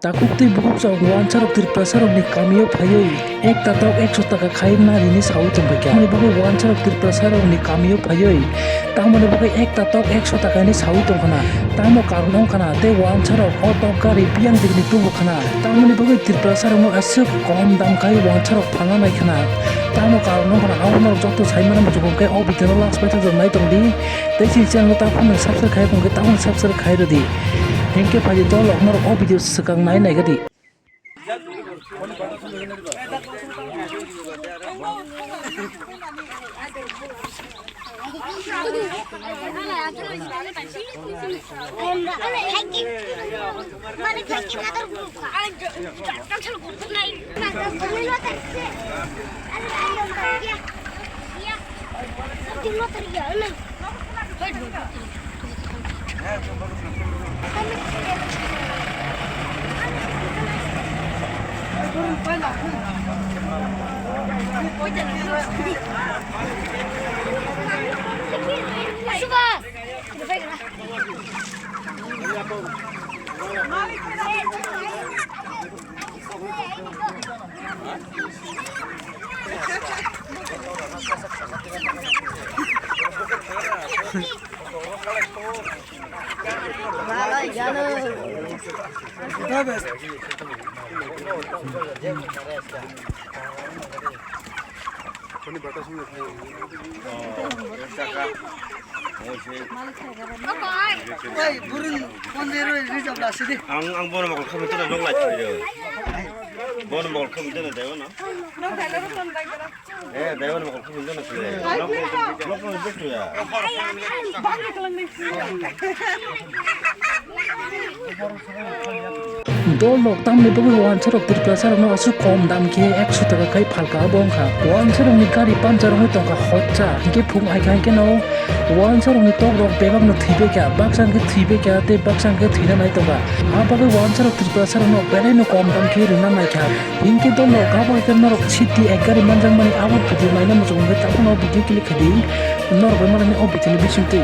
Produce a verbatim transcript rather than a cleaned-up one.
Takhuk tei bukhuk chwng wansarok Tiprasarokni kamio phaiwi ekta tok ekso taka khai narini saui tongphaikha. Tamoni bagwi wansarok Tiprasarokni kamio phaiwi tamoni bagwi ekta tok ekso takani saui tongkhana. Tamo karon wngkhana tei wansarok o tok gari biyang digini tubukhana. Tamoni bagwi Tiprasarokno aswk kom dam khai wansarok phalna naikhana. Tamo karon wngkhana abo norok joto saimano muchukung khe o video no last paithak jora nai tongdi. Tei chini channel no taphano subscribe khai tongkhe taphano subscribe khai rwdi. Hinkhe phaidi dolrok norok o video swkang nai naikha di. Ang, ang bono mokol khamwi tongna nok lai thai rw. Bono mokol khamwi tongna dai bono. Eh, dai bono mokol khamwi tongna sile. Nok, nok, nok, nok, nok, ya. Dolrok tamni bagwi wansarok Tiprasarokno aswk kom dam khe ekso taka khai phalka abo wngkha. Wansarokni gari puncture wngwi tongkha hotsa, hinkhe phung aikha hinkhe no wansarokni tokrok bebakno thwibaikha, baksa hinkhe thwibaikha tei baksa hinkhe thwina nai tongkha. A bagwi wansarok Tiprasarokno belaino kom dam khe rwna naikha. Hinkhe dolrok abo hai khe norok city ek gari manjakmani abo video naina muchung hinkhe takhukno video click khaidi, norok bai manani o video ni bisingtwi.